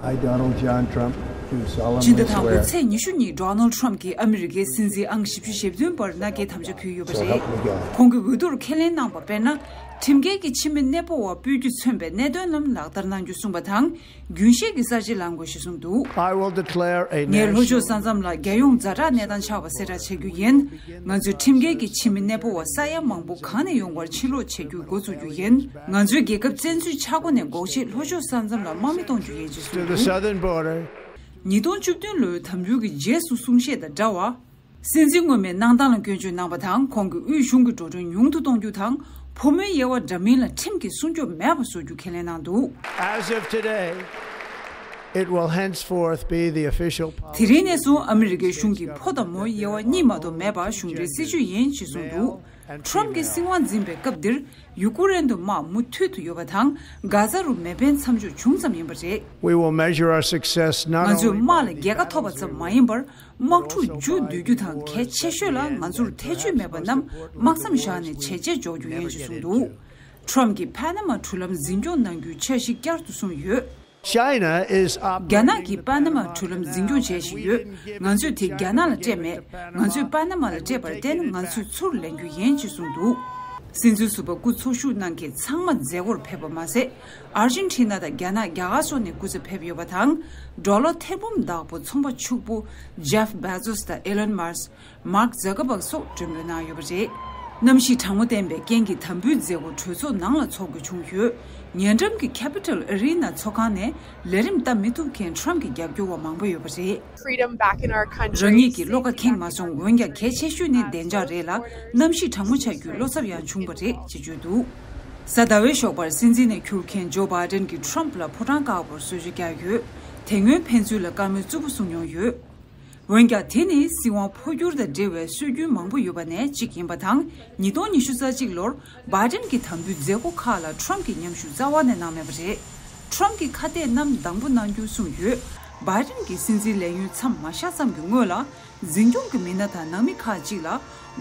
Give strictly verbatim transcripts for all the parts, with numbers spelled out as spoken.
I, Donald John Trump, do solemnly swear. སྤྱི་ཟླ་དང་པོའི་ཚེས་ཉི་ཤུ་ཉིན་ཌོ་ནལ་ཌི་ཊརམ་ཕི་གྱིས་ཨ་མི་རི་ཀའི་སྲིད་འཛིན་ཨང་བཞི་བཅུ་ཞེ་བདུན་པར་མནའ་སྐྱེལ་དམ་བཅའ་ཕུལ་ཡོད་པ་རེད། ཁོང་གིས་འོས་བསྡུར་ཁས་ལེན་གནང་པ་དཔེར་ན། ཁྲིམས་འགལ་གྱི་ཕྱི་མི་གནས་སྤོ་བ་སྤོད་རྒྱུ་མཚོན་པའི་གནད་དོན་རྣམས་ལག་བསྟར་གནང་རྒྱུ་གསུངས་པ་དང་། རྒྱུན་ཤེས་ཀྱི་གསར་བརྗེ་ལངས་དགོས་ཞེས་གསུངས་འདུག I will declare a ངས་ལྷོ་ཕྱོགས་ས་མཚམས་ལ་རྒྱལ་ཡོངས་ཛ་དྲག་གནས་སྟངས་ཆགས་པ་གསལ་བསྒྲགས་བྱ་རྒྱུ་ཡིན། ང་ཚོས་ཁྲིམས་འགལ་གྱི་ཕྱི་མི་གནས་སྤོ་བ་ས་ཡ་མང་པོ་གང་ནས་ཡོང་བར་ཕྱིར་སློག་བྱེད་རྒྱུའི་འགོ་འཛུགས་རྒྱུ་ཡིན། ང་ཚོའི་རྒྱལ་ཁབ་བཙན་འཛུལ་ཆག་སྒོ་ནས་འགོག་ཆེད་ལྷོ་ཕྱོགས་ས་མཚམས་ལ་དམག་མི་གཏོང་རྒྱུ་ཡིན་ཞེས་གསུངས་འདུག Southern border. ཉིས་སྟོང་བཅུ་བདུན་ལོའི་དམ་འབུལ་གྱི་རྗེས་སུ་གསུང་བཤད་དང་འདྲ་བར། སྲིད་འཛིན་སྔོན་མས་གནང་སྟངས་ལ་སྐྱོན་བརྗོད་གནང་བ་དང་། ཁོང་གིས་དབུས་གཞུང་གི་འགྲོ་གྲོན་ཉུང་དུ་གཏོང་རྒྱུ་དང་། ཕོ་མོའི་དབྱེ་བ་འདྲ་མིན་ལ་ཁྲིམས་ཀྱིས་སྲུང་སྐྱོབ་མེད་པ་བཟོ་རྒྱུ་ཁས་ལེན་གནང་འདུག As of today, it will henceforth be the official policy དེ་རིང་ནས་བཟུང་ཨ་མི་རི་ཀའི་གཞུང་གིས་ཕོ་དང་མོའི་དབྱེ་བ་གཉིས་མ་གཏོགས་མེད་པ་གཞུང་འབྲེལ་སྲིད་ཇུས་ཡིན་ཞེས་གསུངས་འདུག་ཊརམ་ཕིས་སྲིད་དབང་འཛིན་པའི་སྐབས་འདིར་ཡུ་ཀུ་རེན་དུ་དམག་མུ་མཐུད་དུ་ཡོད་པ་དང་། གྷ་ཛ་རུ་མེ་འཕེན་མཚམས་འཇོག་བྱུང་ཙམ་ཡིན་པ་རེད། We will measure our success not only ང་ཚོས་དམག་ལ་རྒྱལ་ཁ་ཐོབ་པ་ཙམ་མ་ཡིན་པར། དམག་འཁྲུག་མཇུག་བསྡུ་རྒྱུ་དང་གལ་ཆེ་ཤོས་ལ་ང་ཚོར་ཐེ་བྱུས་མེད་པ་རྣམས་དམག་མཚམས་བཞག་ནས་བྱས་རྗེས་འཇོག་རྒྱུ་ཡིན་ཞེས་གསུངས་འདུག་ཊརམ་ཕིས་པ་ན་མ་གྲུ་ལམ་འཛིན་སྐྱོང་གནང་རྒྱུའི་འཆར་གཞི་བསྐྱར་དུ་བཟུང་ཡོད། China is རྒྱ་ནག་གིས་པ་ན་མ་གྲུ་ལམ་འཛིན་སྐྱོང་བྱེད་བཞིན་ཡོད། ང་ཚོས་དེ་རྒྱ་ནག་ལ་སྤྲད་མེད། ང་ཚོས་པ་ན་མ་ལ་སྤྲད་པར་བརྟེན་ང་ཚོས་ཚུར་ལེན་རྒྱུ་ཡིན་ཞེས་གསུངས་འདུག་སྲིད་འཛིན་ཟུར་པ་སྐུ་འཚོ་བཞུགས་གནང་མཁན་ཚང་མ་མཛད་སྒོར་ཕེབས་པ་མ་ཟད། ཨར་ཇེན་ཊི་ན་དང་རྒྱ་ནག་རྒྱ་གར་སོགས་ནས་སྐུ་ཚབ་ཕེབས་ཡོད་པ་དང་། ཌོ་ལར་ཐེར་འབུམ་བདག་པོ་ཚོང་པ་ཕྱུག་པོ་ཇེཕ་བེ་ཛོས་དང་ཨེ་ལོན་མཱ་སི་ཀི། མཱརྐ་ཛ་ཀར་བྷག་སོགས་མགྲོན་འབོད་གནང་ཡོད་པ་རེད། གནམ་གཤིས་གྲང་མོ་བསྟན་པའི་རྐྱེན་གྱིས་དམ་འབུལ་མཛད་སྒོ་གྲོས་ཚོགས་ནང་ལ་འཚོགས་དགོས་བྱུང་ཡོད། ཉེ་འགྲམ་གྱི་Capitol Arena ཚོགས་ཁང་ནས་ལས་རིམ་ལྟ་མི་ཐུབ་མཁན་ཊརམ་ཕིས་ཀྱི་རྒྱབ་སྐྱོར་བ་མང་པོ་ཡོད་པ་རེད། Freedom back in our country. རང་ཉིད་ཀྱི་བློ་ཁ་ཁེངས་མ་སོང་། འོན་ཀྱང་གལ་ཆེ་ཤོས་ནི་བདེ་འཇགས་རེད་ལ། གནམ་གཤིས་གྲང་མོ་ཆགས་རྒྱུའི་བློ་འཚབ་ཡང་བྱུང་བ་རེད་ཅེས་བརྗོད་འདུག་གཟའ་ཟླ་བའི་ཞོགས་པར་སྲིད་འཛིན་ནས་གྱུར་མཁན་ཇོ་བྷའི་ཌེན་གྱིས་ཊརམ་ཕིས་ལ་ཕོ་བྲང་དཀར་པོར་གསོལ་ཇ་བཀལ་ཡོད། དེ་སྔོན་ཕན་ཚུན་ལ་བཀའ་མོལ་རྩུབ་པོ་གསུངས་མྱོང་ཡོད། འོན་ཀྱང་དེ་ནི་སྲིད་དབང་འཕོ་འགྱུར་དང་འབྲེལ་བའི་སྲོལ་རྒྱུན་མང་པོ་ཡོད་པ་ནས་གཅིག་ཡིན་པ་དང་། ཉིས་སྟོང་ཉི་ཤུ་རྩ་གཅིག་ལོར་བྷའི་ཌེན་གྱི་དམ་འབུལ་མཛད་སྒོ་ཁག་ལ་ཊརམ་ཕིས་ཀྱི་མཉམ་ཞུགས་རྩ་བ་ནས་གནང་མེད་པ་རེད། ཊརམ་ཕིས་ཀྱིས་ཁ་གཏད་རྣམས་དང་པོ་གནང་རྒྱུ་གསུངས་ཡོད། བྷའི་ཌེན་གྱིས་སྲིད་འཛིན་ལས་ཡུན་མཚམས་མ་བཞག་ཙམ་གྱི་སྔོན་ལ། འཛིན་སྐྱོང་གི་མི་སྣ་དང་ནང་མི་ཁག་ཅིག་ལ་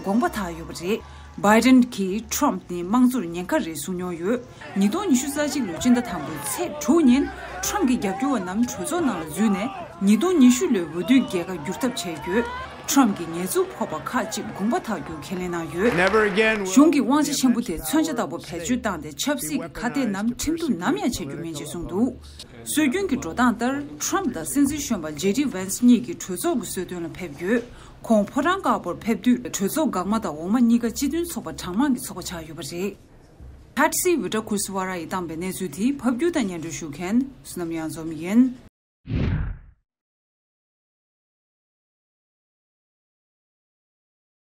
དགོངས་པ་དག་ཡོད་པ་རེད། བྷའི་ཌེན་གྱིས་ཊརམ་ཕིས་ནི་དམངས་གཙོར་ཉེན་ཁ་རེད་གསུངས་མྱོང་ཡོད། ཉིས་སྟོང་ཉི་ཤུ་རྩ་གཅིག་ལོའི་སྤྱི་ཟླ་དང་པོའི་ཚེས་དྲུག་ཉིན་ཊརམ་ཕིས་ཀྱི་རྒྱབ་སྐྱོར་བ་རྣམས་གྲོས་ཚོགས་ནང་ལ་འཛུལ་ནས། ཉིས་སྟོང་ཉི་ཤུ་ལོའི་འོས་བསྡུའི་རྒྱལ་ཁ་བསྒྱུར་ཐབས་བྱས་ཡོད། ཊརམ་ཕིས་ཀྱིས་ཉེས་འཛུགས་ཕོག་པ་ཁག་ཅིག་དགོངས་པ་དག་རྒྱུ་ཁས་ལེན་གནང་ཡོད། Never again will གཞུང་གི་དབང་ཆ་ཆེན་པོ་དེ་མཚོན་ཆ་ལྟ་བུར་བེད་སྤྱོད་བཏང་སྟེ་ཆབ་སྲིད་ཀྱི་ཁ་གཏད་རྣམས་ཁྲིམས་གཏུག་ནམ་ཡང་བྱེད་རྒྱུ་མིན་ཅེས་གསུངས་འདུག་སྲོལ་རྒྱུན་གྱི་འགྲོ་སྟངས་ལྟར། ཊརམ་ཕིས་དང་སྲིད་འཛིན་གཞོན་པ་ཇེ་ཌི་ཝན་སི་གཉིས་ཀྱིས་གྲོས་ཚོགས་ཀྱི་གསོལ་སྟོན་ལ་ཕེབས་ཡོད། ཁོང་ཕོ་བྲང་དཀར་པོར་ཕེབས་དུས། གྲོས་ཚོགས་འགག་མ་དང་འོག་མ་གཉིས་ཀ་སྤྱི་མཐུན་ཚོགས་པ་གྲངས་མང་གི་ཚོགས་པ་ཆགས་ཡོད་པ་རེད། ཕེ་ཊི་སི་ཝི་ཊ་ཁུ་སི་ཝ་ར་ཡིས་བཏང་པའི་གནས་ཚུལ་དེ་ཕབ་སྒྱུར་དང་སྙན་སྒྲོན་ཞུ་མཁན་བསོད་ནམས་གཡང་འཛོམས་ཡིན།